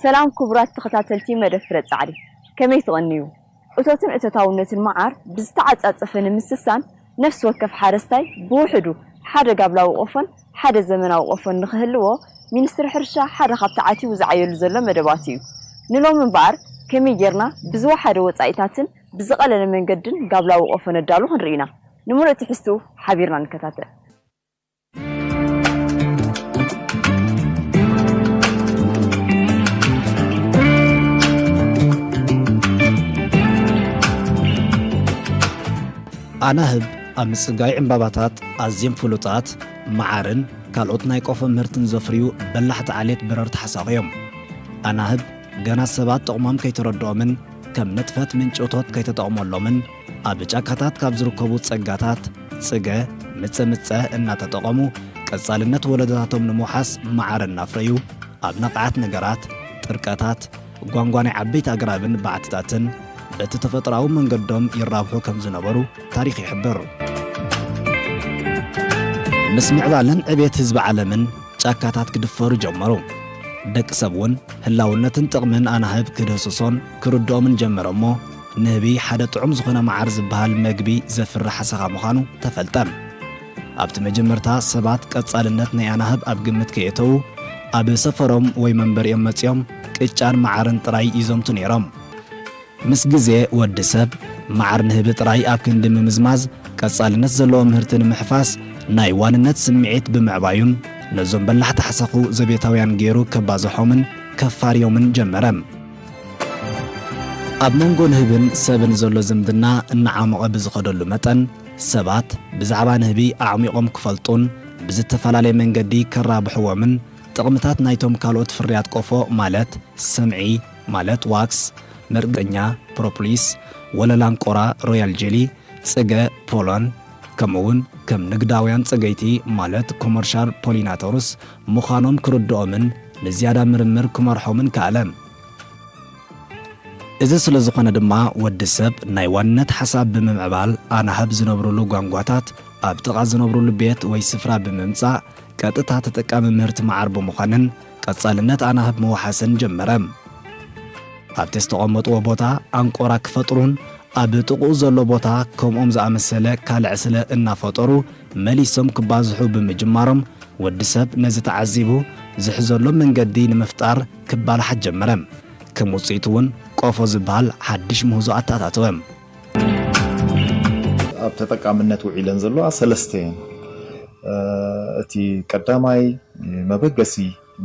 ሰላም ክቡራት ተኸታተልቲ መደብ ፍረ ጻዕሪ፣ ከመይ ትቐንዩ? እቶትን እቶታውነትን መዓር ብዝተዓጻጸፈ ንምስሳን፣ ነፍሲ ወከፍ ሓረስታይ ብውሕዱ ሓደ ጋብላዊ ቆፎን ሓደ ዘመናዊ ቆፎን ንኽህልዎ፣ ሚኒስትሪ ሕርሻ ሓደ ካብቲ ዓቲቡ ዝዓየሉ ዘሎ መደባት እዩ። ንሎሚ እምበኣር፣ ከመይ ጌርና ብዝወሓደ ወጻኢታትን ብዝቐለለ መንገድን ጋብላዊ ቆፎ ነዳሉ ክንርኢ ኢና። ንምሉእ ትሕዝትኡ ሓቢርና ንከታተል። ኣናህብ ኣብ ምጽጋይ ዕምባባታት ኣዝዮም ፍሉጣት፣ መዓርን ካልኦት ናይ ቆፎ ምህርትን ዘፍርዩ በላሕቲ ዓሌት በረርቲ ሓሳኹ እዮም። ኣናህብ ገና ሰባት ጥቕሞም ከይተረድኦምን ከም ንጥፈት ምንጪ እቶት ከይተጠቕመሎምን ኣብ ጫካታት ካብ ዝርከቡ ጸጋታት ጽገ፣ ምጸ ምጸ እናተጠቐሙ ቀጻልነት ወለዶታቶም ንምውሓስ መዓር እናፍረዩ ኣብ ነቓዓት ነገራት፣ ጥርቀታት፣ ጓንጓ ናይ ዓበይቲ ኣግራብን ባዕትታትን በቲ ተፈጥሮኣዊ መንገዶም ይራብሑ ከም ዝነበሩ ታሪኽ ይሕብር። ምስ ምዕባለን ዕቤት ህዝቢ ዓለምን ጫካታት ክድፈሩ ጀመሩ። ደቂ ሰብ እውን ህላውነትን ጥቕምን ኣናህብ ክድህስሶን ክርድኦምን ጀመረ እሞ፣ ንህቢ ሓደ ጥዑም ዝኾነ መዓር ዝበሃል መግቢ ዘፍሪ ሓሰኻ ምዃኑ ተፈልጠ። ኣብቲ መጀመርታ ሰባት ቀጻልነት ናይ ኣናህብ ኣብ ግምት ከየእተዉ፣ ኣብ ሰፈሮም ወይ መንበሪኦም መጺኦም ቅጫን መዓርን ጥራይ ይዘምቱ ነይሮም። ምስ ግዜ ወዲ ሰብ መዓር ንህቢ ጥራይ ኣብ ክንዲ ምምዝማዝ፣ ቀጻልነት ዘለዎ ምህርቲ ንምሕፋስ ናይ ዋንነት ስምዒት ብምዕባዩን ነዞም በላሕቲ ሓሳኹ ዘቤታውያን ገይሩ ከባዝሖምን ከፋርዮምን ጀመረ። ኣብ መንጎ ንህብን ሰብን ዘሎ ዝምድና እናዓሞቐ ብዝኸደሉ መጠን፣ ሰባት ብዛዕባ ንህቢ ኣዕሚቖም ክፈልጡን ብዝተፈላለየ መንገዲ ከራብሕዎምን ጥቕምታት ናይቶም ካልኦት ፍርያት ቆፎ ማለት ሰምዒ ማለት ዋክስ፣ መርገኛ ፕሮፖሊስ፣ ወለላ ኣንቆራ ሮያል ጄሊ፣ ጽገ ፖለን፣ ከምኡውን ከም ንግዳውያን ጸገይቲ ማለት ኮመርሻል ፖሊናተርስ ምዃኖም ክርድኦምን ንዝያዳ ምርምር ክመርሖምን ከኣለ። እዚ ስለ ዝኾነ ድማ ወዲ ሰብ ናይ ዋንነት ሓሳብ ብምምዕባል ኣናህብ ዝነብሩሉ ጓንጓታት ኣብ ጥቓ ዝነብሩሉ ቤት ወይ ስፍራ ብምምጻእ ቀጥታ ተጠቃሚ ምህርቲ መዓር ብምዃንን ቀጻልነት ኣናህብ ምውሓስን ጀመረ። ኣብቲ ዝተቐመጥዎ ቦታ ኣንቆራ ክፈጥሩን ኣብ ጥቕኡ ዘሎ ቦታ ከምኦም ዝኣመሰለ ካልዕ ስለ እናፈጠሩ መሊሶም ክባዝሑ ብምጅማሮም ወዲ ሰብ ነዚ ተዓዚቡ ዝሕዘሎም መንገዲ ንምፍጣር ክባላሓት ጀመረ። ከም ውጽኢቱ እውን ቆፎ ዝበሃል ሓድሽ ምህዞ ኣተኣታተወ። ኣብ ተጠቃምነት ውዒለን ዘለዋ ሰለስተ እየን። እ፣ እቲ ቀዳማይ መበገሲ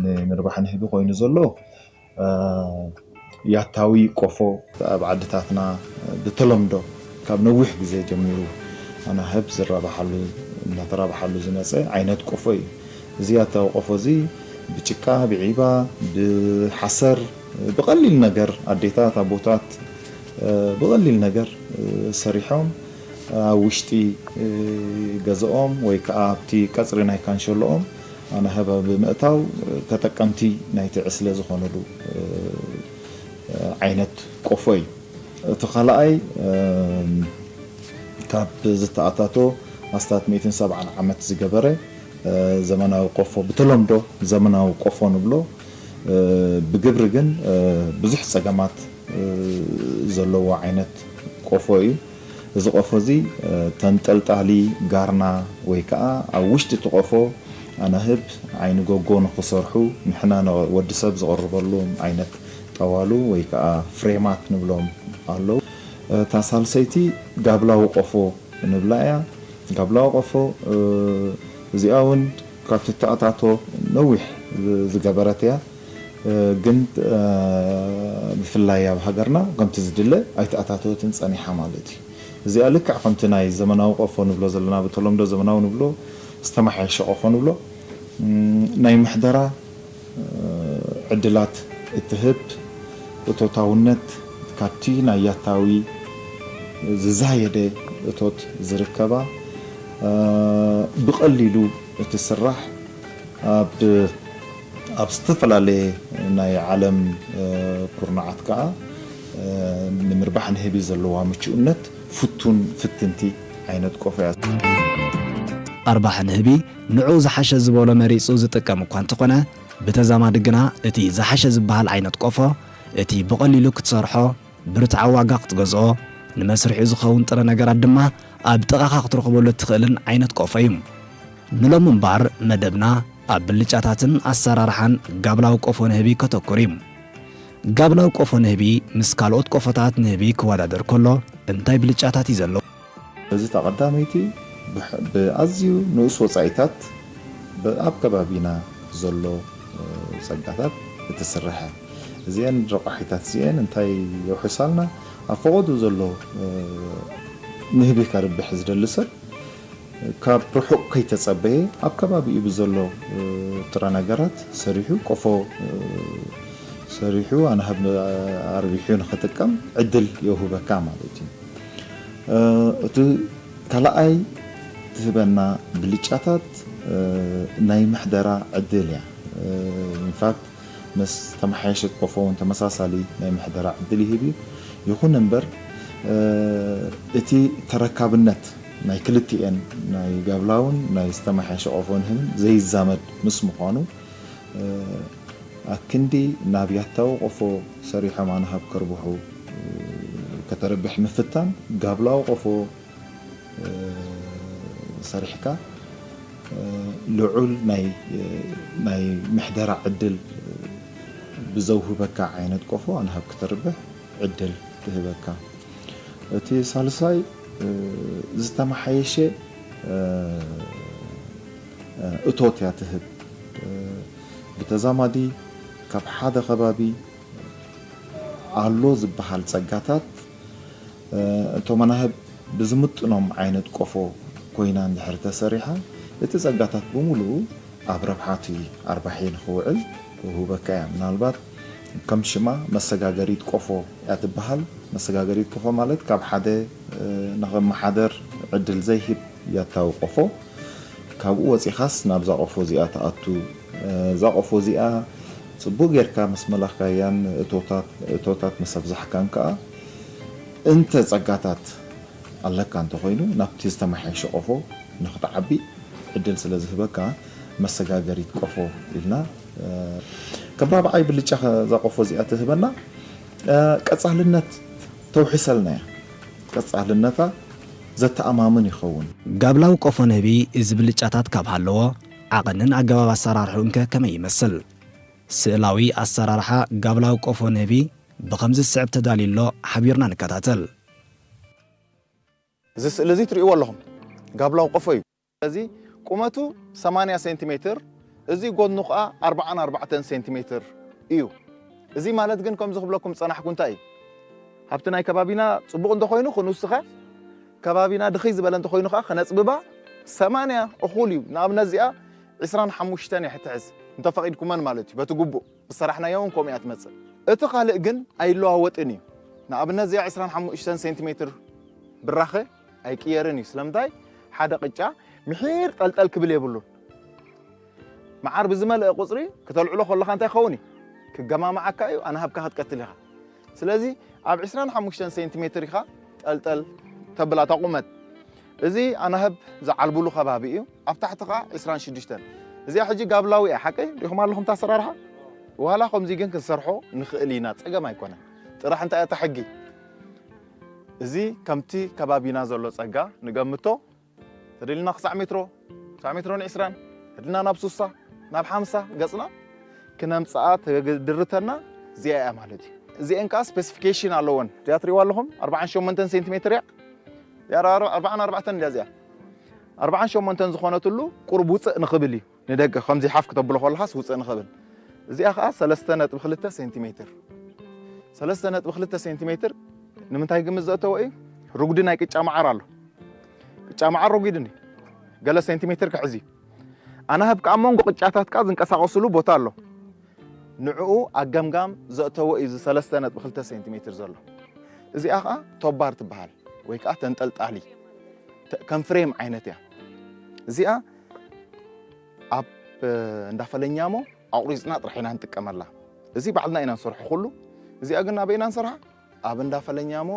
ንምርባሕ ንህቢ ኮይኑ ዘሎ፣ እ፣ ያታዊ ቆፎ ኣብ ዓድታትና ብተለምዶ ካብ ነዊሕ ግዜ ጀሚሩ ኣናህብ ዝራባሓሉ፣ እናተራባሓሉ ዝመጸ ዓይነት ቆፎ እዩ። እዚ ያታዊ ቆፎ እዚ ብጭቃ፣ ብዒባ፣ ብሓሰር፣ ብቐሊል ነገር ኣዴታት፣ ኣቦታት፣ እ፣ ብቐሊል ነገር፣ እ፣ ሰሪሖም ኣብ ውሽጢ፣ እ፣ ገዝኦም ወይ ከዓ ኣብቲ ቀጽሪ ናይ ካንሸሎኦም ኣናህብ ብምእታው፣ እ፣ ተጠቀምቲ ናይቲ ዕስለ ዝኾኑሉ፣ እ፣ ዓይነት ቆፎ እዩ። እቲ ካልኣይ፣ እ፣ ካብ ዝተኣታቶ ኣስታት ሚእትን ሰብዓን ዓመት ዝገበረ፣ እ፣ ዘመናዊ ቆፎ፣ ብተለምዶ ዘመናዊ ቆፎ ንብሎ፣ እ፣ ብግብሪ ግን፣ እ፣ ብዙሕ ጸገማት፣ እ፣ ዘለዎ ዓይነት ቆፎ እዩ። እዚ ቆፎ እዚ፣ እ፣ ተንጠልጣሊ ጋርና ወይ ከዓ ኣብ ውሽጢ እቲ ቆፎ ኣናህብ ዓይኒ ጎጎ ንኽሰርሑ ንሕና ን-፣ ወዲ ሰብ ዝቕርበሉ ዓይነት ጠዋሉ ወይ ከዓ ፍሬማት ንብሎም ኣለዉ። እታ ሳልሰይቲ ጋብላዊ ቆፎ ንብላ እያ። ጋብላዊ ቆፎ፣ እ፣ እዚኣ እውን ካብቲ ተኣታቶ ነዊሕ ዝ-፣ ዝገበረት እያ። እ፣ ግን፣ እ፣ ብፍላይ ኣብ ሃገርና ከምቲ ዝድለ ኣይተኣታተወትን ጸኒሓ ማለት እዩ። እዚኣ ልክዕ ከምቲ ናይ ዘመናዊ ቆፎ ንብሎ ዘለና፣ ብተለምዶ ዘመናዊ ንብሎ፣ ዝተመሓየሸ ቆፎ ንብሎ፣ እም፣ ናይ ምሕደራ፣ እ፣ ዕድላት እትህብ፣ እቶታውነት ካብቲ ናይ ያታዊ ዝዛየደ እቶት ዝርከባ፣ እ፣ ብቐሊሉ እትስራሕ፣ ኣብ፣ ኣብ ዝተፈላለየ ናይ ዓለም፣ እ፣ ኩርናዓት ከኣ፣ እ፣ ንምርባሕ ንህቢ ዘለዋ ምቹእነት ፍቱን ፍትንቲ ዓይነት ቆፎ እያ። ኣርባሒ ንህቢ ንዕኡ ዝሓሸ ዝበሎ መሪጹ ዝጥቀም እኳ እንተኾነ፣ ብተዛማዲ ግና እቲ ዝሓሸ ዝበሃል ዓይነት ቆፎ እቲ ብቐሊሉ ክትሰርሖ፣ ብርትዓዊ ዋጋ ክትገዝኦ፣ ንመስርሒኡ ዝኸውን ጥረ ነገራት ድማ ኣብ ጥቓኻ ክትረኽበሉ እትኽእልን ዓይነት ቆፎ እዩ። ንሎሚ እምበኣር መደብና ኣብ ብልጫታትን ኣሰራርሓን ጋብላዊ ቆፎ ንህቢ ከተኩር እዩ። ጋብላዊ ቆፎ ንህቢ ምስ ካልኦት ቆፎታት ንህቢ ክወዳደር ከሎ እንታይ ብልጫታት እዩ ዘለዎ? እዚ እታ ቀዳመይቲ ብሕ-፣ ብኣዝዩ ንኡስ ወጻኢታት ብ-፣ ኣብ ከባቢና ዘሎ፣ እ፣ ጸጋታት እትስርሐ። እዚአን ረቋሒታት እዚአን እንታይ የውሕሳልና? ኣብ ፈቐዱ ዘሎ፣ እ፣ ንህቢ ከርብሕ ዝደሊ ሰብ ካብ ርሑቕ ከይተጸበየ ኣብ ከባቢኡ ብዘሎ፣ እ፣ ጥረ ነገራት ሰሪሑ ቆፎ፣ እ፣ ሰሪሑ ኣናህብ ኣርቢሑ ንኽጥቀም ዕድል የውህበካ ማለት እዩ። እ፣ እቲ ካልኣይ ትህበና ብልጫታት፣ እ፣ ናይ ምሕደራ ዕድል እያ። እ፣ ኢንፋክት ምስ ተመሓየሸት ቆፎ እውን ተመሳሳሊ ናይ ምሕደራ ዕድል ይህብ እዩ። ይኹን እምበር፣ እ፣ እቲ ተረካብነት ናይ ክልቲኤን ናይ ጋብላውን ናይ ዝተመሓየሸ ቆፎ ንህብን ዘይዛመድ ምስ ምዃኑ፣ እ፣ ኣክንዲ ናብ ያታዊ ቆፎ ሰሪሖም ኣናህብ ከርብሑ፣ እ፣ ከተርብሕ ምፍታን ጋብላዊ ቆፎ፣ እ፣ ሰሪሕካ፣ እ፣ ልዑል ናይ፣ እ፣ ናይ ምሕደራ ዕድል ብዘውህበካ ዓይነት ቆፎ ኣናህብ ክተርብሕ ዕድል ትህበካ። እቲ ሳልሳይ፣ እ፣ ዝተመሓየሸ፣ እ፣ እ፣ እቶት እያ ትህብ። እ፣ ብተዛማዲ ካብ ሓደ ከባቢ ኣሎ ዝበሃል ጸጋታት፣ እ፣ እቶም ኣናህብ ብዝምጥኖም ዓይነት ቆፎ ኮይና እንድሕር ተሰሪሓ፣ እቲ ጸጋታት ብምሉኡ ኣብ ረብሓ እቲ ኣርባሒ ንኽውዕል ክውህበካ እያ። ምናልባት ከም ሽማ መሰጋገሪት ቆፎ እያ ትበሃል። መሰጋገሪት ቆፎ ማለት ካብ ሓደ፣ እ፣ ንኽመሓደር ዕድል ዘይህብ ያታዊ ቆፎ። ካብኡ ወጺኻስ ናብዛ ቆፎ እዚኣ ትኣቱ። እ፣ እዛ ቆፎ እዚኣ ጽቡቕ ጌርካ ምስ መላኽካያን እቶታት፣ እቶታት ምስ ኣብዛሕካን ከኣ እንተ ጸጋታት ኣለካ እንተኾይኑ፣ ናብቲ ዝተመሓየሸ ቆፎ ንኽትዓቢ ዕድል ስለ ዝህበካ፣ መሰጋገሪት ቆፎ ኢልና፣ እ፣ ከም ራብዓይ ብልጫ ከ-፣ እዛ ቆፎ እዚኣ ትህበና፣ እ፣ ቀጻልነት ተውሕሰልና እያ። ቀጻልነታ ዘተኣማምን ይኸውን። ጋብላዊ ቆፎ ንህቢ እዚ ብልጫታት ካብ ሃለዎ፣ ዓቐንን ኣገባብ ኣሰራርሕኡንከ ከመይ ይመስል? ስእላዊ ኣሰራርሓ ጋብላዊ ቆፎ ንህቢ ብኸምዚ ዝስዕብ ተዳልዩ ኣሎ፣ ሓቢርና ንከታተል። እዚ ስእሊ እዚ ትርእይዎ ኣለኹም፣ ጋብላዊ ቆፎ እዩ። እዚ ቁመቱ ሰማንያ ሴንቲሜትር፣ እዚ ጎድኑ ኸኣ ኣርብዓን ኣርባዕተን ሴንቲሜትር እዩ። እዚ ማለት ግን፣ ከምዚ ክብለኩም ዝጸናሕኩ እንታይ እዩ? ሃብቲ ናይ ከባቢና ጽቡቕ እንተኾይኑ ክንውስኻ፣ ከባቢና ድኽይ ዝበለ እንተኾይኑ ኸኣ ክነጽብባ ሰማንያ እኹል እዩ። ንኣብነት እዚኣ ዕስራን ሓሙሽተን እያ ትሕዝ፣ እንተፈቒድኩመን ማለት እዩ፣ በቲ ግቡእ። ዝሰራሕናዮ እውን ከምኡ እያ ትመጽእ። እቲ ካልእ ግን ኣይለዋወጥን እዩ። ንኣብነት እዚኣ ዕስራን ሓሙሽተን ሴንቲሜትር ብራኸ ኣይቅየርን እዩ። ስለምንታይ? ሓደ ቅጫ ምሒር ጠልጠል ክብል የብሉን። መዓር ብዝመልአ ቁጽሪ ክተልዕሎ ከለኻ እንታይ ክኸውን እዩ? ክገማምዓካ እዩ፣ ኣናህብካ ክትቀትል ኢኻ። ስለዚ ኣብ ዕስራን ሓሙሽተን ሴንቲሜትር ኢኻ ጠልጠል ተብላ እታ ቁመት። እዚ ኣናህብ ዝዓልቡሉ ከባቢ እዩ። ኣብ ታሕቲ ኸዓ ዕስራን ሽዱሽተን። እዚኣ ሕጂ ጋብላዊ እያ፣ ሓቀይ? ሪኢኹም ኣለኹም እታ ኣሰራርሓ? ዋላ ከምዚ ግን ክንሰርሖ ንኽእል ኢና፣ ጸገም ኣይኮነን። ጥራሕ እንታይ እያ እታ ሕጊ? እዚ ከምቲ ከባቢና ዘሎ ጸጋ ንገምቶ፣ ተደሊና ክሳዕ ሜትሮ፣ ክሳዕ ሜትሮን ዕስራን፣ ተደሊና ናብ ሱሳ፣ ናብ ሓምሳ ገጽና ክነምጽኣ ተድርተና እዚኣ እያ ማለት እዩ። እዚአን ከኣ ስፔሲፊኬሽን ኣለወን። እዚኣ ትርእይዋ ኣለኹም፣ ኣርብዓን ሸሞንተን ሴንቲሜትር እያ። እዚኣ ኣርባዓን ኣርባዕተን እያ እዚኣ። ኣርብዓን ሸሞንተን ዝኾነትሉ ቁሩብ ውጽእ ንኽብል እዩ። ንደገ ከምዚ ሓፍ ክተብሎ ከለኻስ ውጽእ ንኽብል። እዚኣ ኸኣ ሰለስተ ነጥቢ ክልተ ሴንቲሜትር። ሰለስተ ነጥቢ ክልተ ሴንቲሜትር ንምንታይ ግምት ዘእተወ እዩ? ርጉዲ ናይ ቅጫ መዓር ኣሎ። ቅጫ መዓር ረጒድ እንዲ ገለ ሴንቲሜትር ክሕዝ እዩ። ኣናህብ ከኣ ኣብ መንጎ ቅጫታት ከኣ ዝንቀሳቐስሉ ቦታ ኣሎ። ንዕኡ ኣብ ገምጋም ዘእተወ እዩ እዚ ሰለስተ ነጥቢ ክልተ ሴንቲሜትር ዘሎ። እዚኣ ከኣ ቶባር ትበሃል ወይ ከኣ ተንጠልጣሊ ተ-፣ ከም ፍሬም ዓይነት እያ። እዚኣ ኣብ እንዳ ፈለኛሞ ኣቑሪጽና ጥራሕ ኢና ንጥቀመላ። እዚ ባዕልና ኢና ንሰርሖ ኩሉ። እዚኣ ግን ኣበይ ኢና ንሰርሓ? ኣብ እንዳ ፈለኛሞ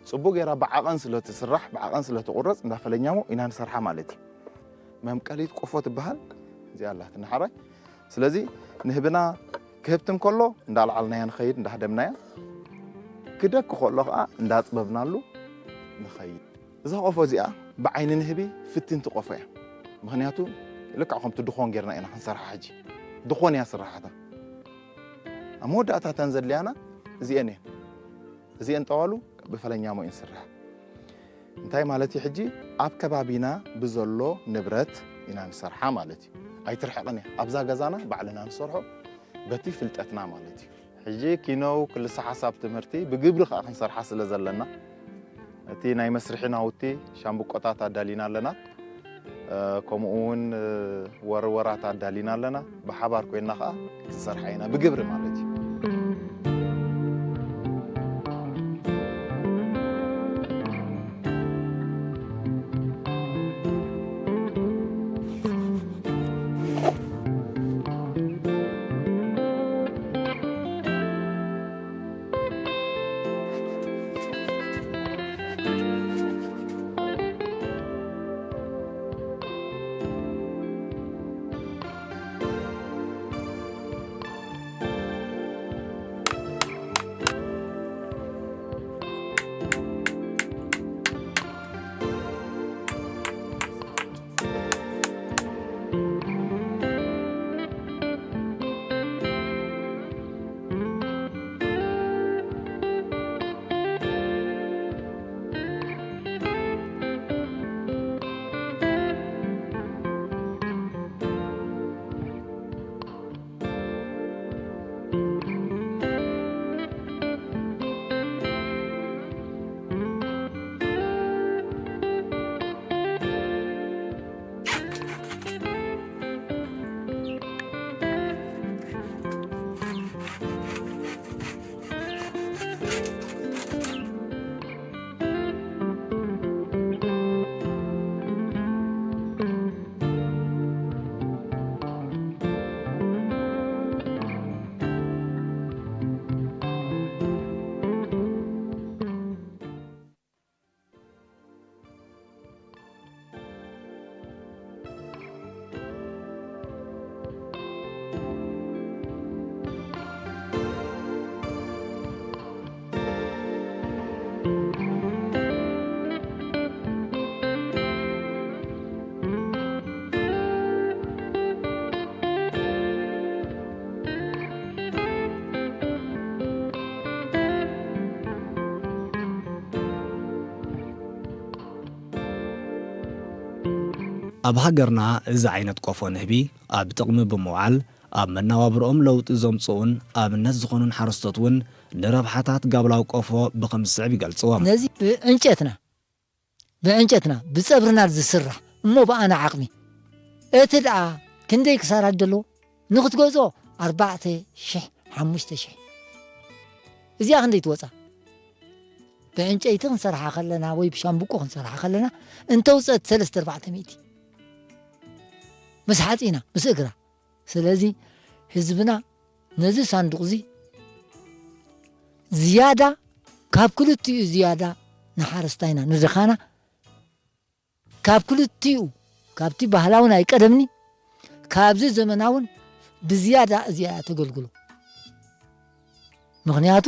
ጽቡቕ ጌራ ብዓቐን ስለ ትስራሕ፣ ብዓቐን ስለ ትቑረጽ እንዳ ፈለኛሞ ኢና ንሰርሓ ማለት እዩ። መምቀሊት ቆፎ ትበሃል። እዚኣ ኣላትና ሓራይ። ስለዚ ንህብና ክህብትም ከሎ እንዳልዓልናያ ንኸይድ፣ እንዳህደምናያ፣ ክደኪ ከሎ ከዓ እንዳፅበብናሉ ንኸይድ። እዛ ቆፎ እዚኣ ብዓይኒ ንህቢ ፍትንቲ ቆፎ እያ። ምኽንያቱ ልክዕ ከምቲ ድኾን ጌርና ኢና ክንሰርሓ። ሕጂ ድኾን እያ ስራሓታ። ኣብ መወዳእታ እተን ዘድልያና እዚአን እየን። እዚአን ጠዋሉ ብፈለኛሞ እየን ስርሓ። እንታይ ማለት እዩ? ሕጂ ኣብ ከባቢና ብዘሎ ንብረት ኢና ንሰርሓ ማለት እዩ። ኣይትርሕቕን እያ። ኣብዛ ገዛና ባዕልና ንሰርሖ በቲ ፍልጠትና ማለት እዩ። ሕጂ ኪነው ክልሰ ሓሳብ ትምህርቲ ብግብሪ ከኣ ክንሰርሓ ስለ ዘለና፣ እቲ ናይ መስርሒ ናውቲ ሻምብቆታት ኣዳሊና ኣለና። እ፣ ከምኡ እውን፣ እ፣ ወረወራት ኣዳሊና ኣለና። ብሓባር ኮይንና ከኣ ክንሰርሓ ኢና፣ ብግብሪ ማለት እዩ። ኣብ ሃገርና እዚ ዓይነት ቆፎ ንህቢ ኣብ ጥቕሚ ብምውዓል ኣብ መነባብርኦም ለውጢ ዘምፅኡን ኣብነት ዝኾኑን ሓረስቶት እውን ንረብሓታት ጋብላዊ ቆፎ ብኸም ዝስዕብ ይገልፅዎ። ነዚ ብዕንጨትና፣ ብዕንጨትና፣ ብፀብርና ዝስራሕ እሞ ብኣና ዓቕሚ እቲ ደኣ ክንደይ ክሳራ ዘለዎ ንኽትገዝኦ ኣርባዕተ ሽሕ፣ ሓሙሽተ ሽሕ። እዚኣ ክንደይ ትወፃ? ብዕንጨይቲ ክንሰርሓ ከለና ወይ ብሻምብቆ ክንሰርሓ ከለና እንተውፀት ሰለስተ ኣርባዕተ ሚእቲ። ምስ ሓፂና፣ ምስ እግራ። ስለዚ ህዝብና ነዚ ሳንዱቕ እዚ ዝያዳ፣ ካብ ክልቲኡ ዝያዳ ንሓረስታይና፣ ንድኻና፣ ካብ ክልቲኡ፣ ካብቲ ባህላዊ ናይ ቀደምኒ፣ ካብዚ ዘመናውን ብዝያዳ እዚኣ እያ ተገልግሎ። ምኽንያቱ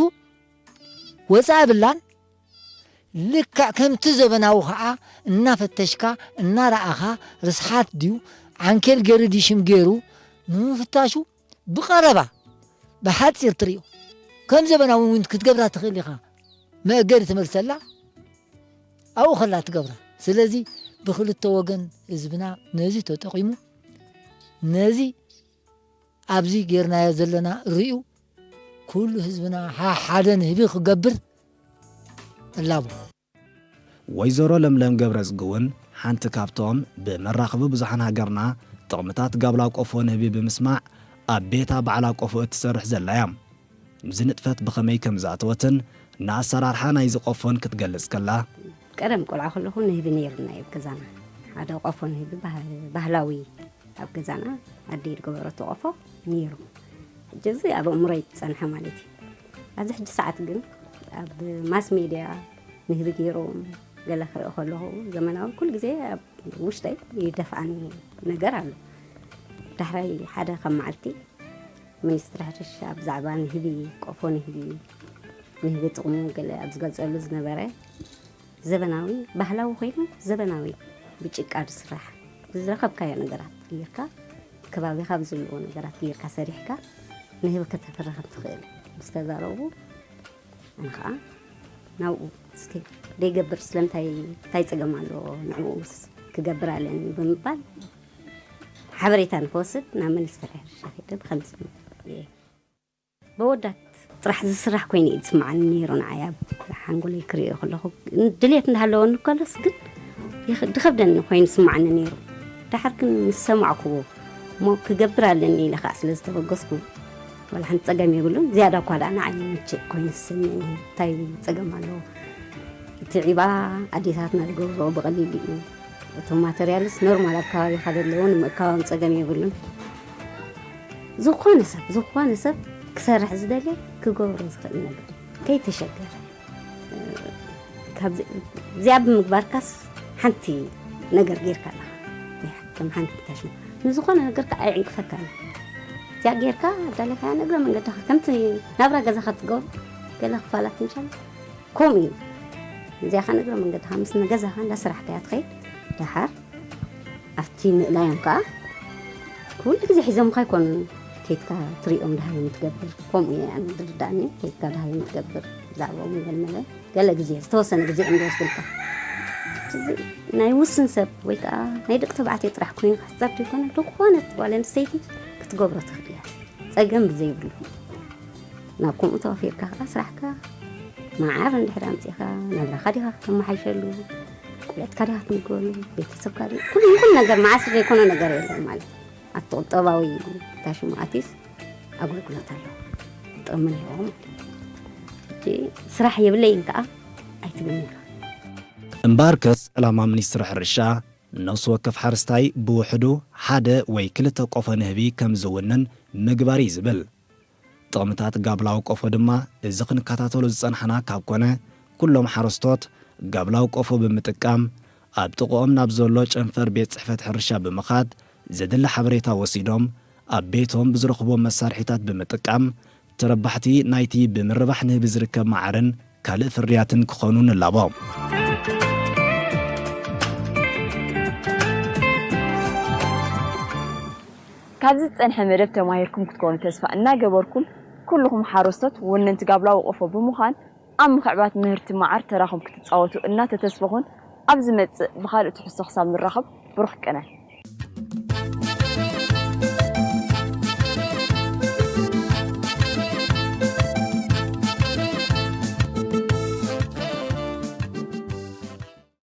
ወፃኢ ብላን ልክዕ ከምቲ ዘበናዊ ኸዓ እናፈተሽካ፣ እናረኣኻ፣ ርስሓት ድዩ፣ ዓንኬል ገይሩ ድዩ፣ ሽም ገይሩ ንምፍታሹ ብቐረባ፣ ብሓፂር ትርእዮ። ከም ዘበናዊ እውን ክትገብራ ትኽእል ኢኻ። መእገዲ ትመልሰላ፣ ኣብኡ ኸላ ትገብራ። ስለዚ ብኽልተ ወገን ህዝብና ነዚ ተጠቒሙ፣ ነዚ ኣብዚ ጌርናዮ ዘለና ርእዩ፣ ኩሉ ህዝብና ሓ-፣ ሓደ ንህቢ ክገብር እላቦ። ወይዘሮ ለምለም ገብረዝጊ እውን ሓንቲ ካብቶም ብመራኸቢ ብዙሓን ሃገርና ጥቕምታት ጋብላ ቆፎ ንህቢ ብምስማዕ ኣብ ቤታ ባዕላ ቆፎ እትሰርሕ ዘላ እያ። እዚ ንጥፈት ብኸመይ ከም ዝኣተወትን ንኣሰራርሓ ናይዚ ቆፎን ክትገልጽ ከላ፣ ቀደም ቆልዓ ከለኹ ንህቢ ነይሩና እዩ ኣብ ገዛና። ሓደ ቆፎ ንህቢ ባህ-፣ ባህላዊ ኣብ ገዛና ኣደይ ዝገበረቶ ቆፎ ነይሩ። ሕጂ እዚ ኣብ ኣእምሮይ ዝጸንሐ ማለት እዩ። ኣብዚ ሕጂ ሰዓት ግን ኣብ ማስ ሜድያ ንህቢ ገይሮም ገለ ክርኢ ከለኹ ዘመናዊ ኩሉ ግዜ ኣብ ውሽጠይ ይደፍኣኒ ነገር ኣሎ። ዳሕራይ ሓደ ካብ መዓልቲ ሚኒስትሪ ሕርሻ ብዛዕባ ንህቢ፣ ቆፎ ንህቢ፣ ንህቢ ጥቕሙ ገለ ኣብ ዝገልጸሉ ዝነበረ፣ ዘበናዊ፣ ባህላዊ ኮይኑ ዘበናዊ፣ ብጭቃ ዝስራሕ፣ ዝረኸብካዮ ነገራት ጌርካ፣ ከባቢኻ ብዘለዎ ነገራት ጌርካ ሰሪሕካ ንህቢ ከተፍሪ ከም ትኽእል ምስ ተዛረቡ፣ ኣነ ኸዓ ናብኡ እስኪ ደይገብር ስለምንታይ፣ እንታይ ጸገም ኣለዎ ንዕኡስ ክገብር ኣለኒ ብምባል ሓበሬታ ንክወስድ ናብ ሚኒስትሪ ሕርሻ ከይደ ብኸምዚ እየ። በወዳት ጥራሕ ዝስራሕ ኮይኑ እዩ ዝስምዓኒ ነይሩ ንዓይ ኣብ ሓንጎለይ ክርእዮ ከለኹ። ድሌት እንዳሃለወኒ ከሎስ ግን ይኽ-፣ ድኸብደኒ ኮይኑ ዝስምዓኒ ነይሩ። ደሓር ግን ምስ ሰማዕኩዎ እሞ ክገብር ኣለኒ ኢለ ከዓ ስለ ዝተበገስኩ ዋላ ሓንቲ ጸገም የብሉን። ዝያዳ እኳ ደኣ ንዓይ ምችእ ኮይኑ ዝስምዕኒ እንታይ ጸገም ኣለዎ? እቲ ዒባ ኣዴታትና ዝገብርኦ ብቐሊሉ እዩ። እቶም ማተርያልስ ኖርማል ኣብ ከባቢኻ ዘለዉ ንምእካቦም ጸገም የብሉን። ዝኾነ ሰብ፣ ዝኾነ ሰብ ክሰርሕ ዝደልየ ክገብሮ ዝኽእል ነገር ከይተሸገረ፣ ካብዚ፣ እዚኣ ብምግባርካስ ሓንቲ ነገር ጌርካ ኣለኻ። ከም ሓንቲ ታሽሙ ንዝኾነ ነገር ከዓ ኣይዕንቅፈካን። እዚኣ ጌርካ ኣዳሊኻያ ንእግረ መንገድኻ ከምቲ ናብራ ገዛኻ ትገብሮ ገለ ክፋላት ምሻል ከምኡ እዩ። እዚኣ ኸዓ ንእግረ መንገድኻ ምስ ንገዛኻ እንዳሰራሕካያ ትኸይድ። ደሓር ኣብቲ ምእላዮም ከዓ ኩሉ ግዜ ሒዞምኻ ኣይኮኑን። ከይድካ ትሪኦም ደሃዮም ትገብር። ከምኡ እየ ኣነ ዝርዳእኒ። ከይድካ ደሃዮም ትገብር። ብዛዕባኦም ገለ መለ ገለ ግዜ፣ ዝተወሰነ ግዜ እዮም ዝወስዱልካ። እዚ ናይ ውስን ሰብ ወይ ከዓ ናይ ደቂ ተባዕትዮ ጥራሕ ኮይኑ ክሕጸር ዘይኮነ፣ ዝኾነት ጓል ኣንስተይቲ ክትገብሮ ትኽእል እያ። ጸገም ብዘይብሉ። ናብ ከምኡ ተዋፊርካ ከዓ ስራሕካ መዓር እንድሕር ኣምጺኻ፣ ናብራኻ ዲኻ ከተመሓይሸሉ፣ ቁልዕትካ ዲኻ ክትምግበሉ፣ ቤተሰብካ ዲ-፣ ኩሉ ይኹን ነገር መዓስ ዘይኮነ ነገር የለን ማለት እዩ። ኣብቲ ቁጠባዊ ታሽሙ ኣትዩስ ኣገልግሎት ኣለዎ። ጥቕሚ ኣለዎ ማለት እዩ። ሕጂ ስራሕ የብለይን ከዓ ኣይትብል ነይራ። እምበኣርከስ ዕላማ ሚኒስትሪ ሕርሻ ነፍሲ ወከፍ ሓረስታይ ብውሕዱ ሓደ ወይ ክልተ ቆፎ ንህቢ ከም ዝውንን ምግባር እዩ ዝብል። ጥቕምታት ጋብላዊ ቆፎ ድማ እዚ ክንከታተሎ ዝጸናሕና ካብ ኮነ፣ ኩሎም ሓረስቶት ጋብላዊ ቆፎ ብምጥቃም ኣብ ጥቕኦም ናብ ዘሎ ጨንፈር ቤት ጽሕፈት ሕርሻ ብምኻድ ዘድሊ ሓበሬታ ወሲዶም ኣብ ቤቶም ብዝረኽቦም መሳርሒታት ብምጥቃም ተረባሕቲ ናይቲ ብምርባሕ ንህቢ ዝርከብ መዓርን ካልእ ፍርያትን ክኾኑ ንላቦ። ካብዚ ዝጸንሐ መደብ ተማሂርኩም ክትኮኑ ተስፋ እናገበርኩም፣ ኩልኹም ሓረስቶት ወነንቲ ጋብላዊ ቆፎ ብምዃን ኣብ ምኽዕባት ምህርቲ መዓር ተራኹም ክትጻወቱ እናተተስፈኹን፣ ኣብ ዝመጽእ ብኻልእ ትሕዝቶ ክሳብ ንራኸብ ብሩኽ ቅነ።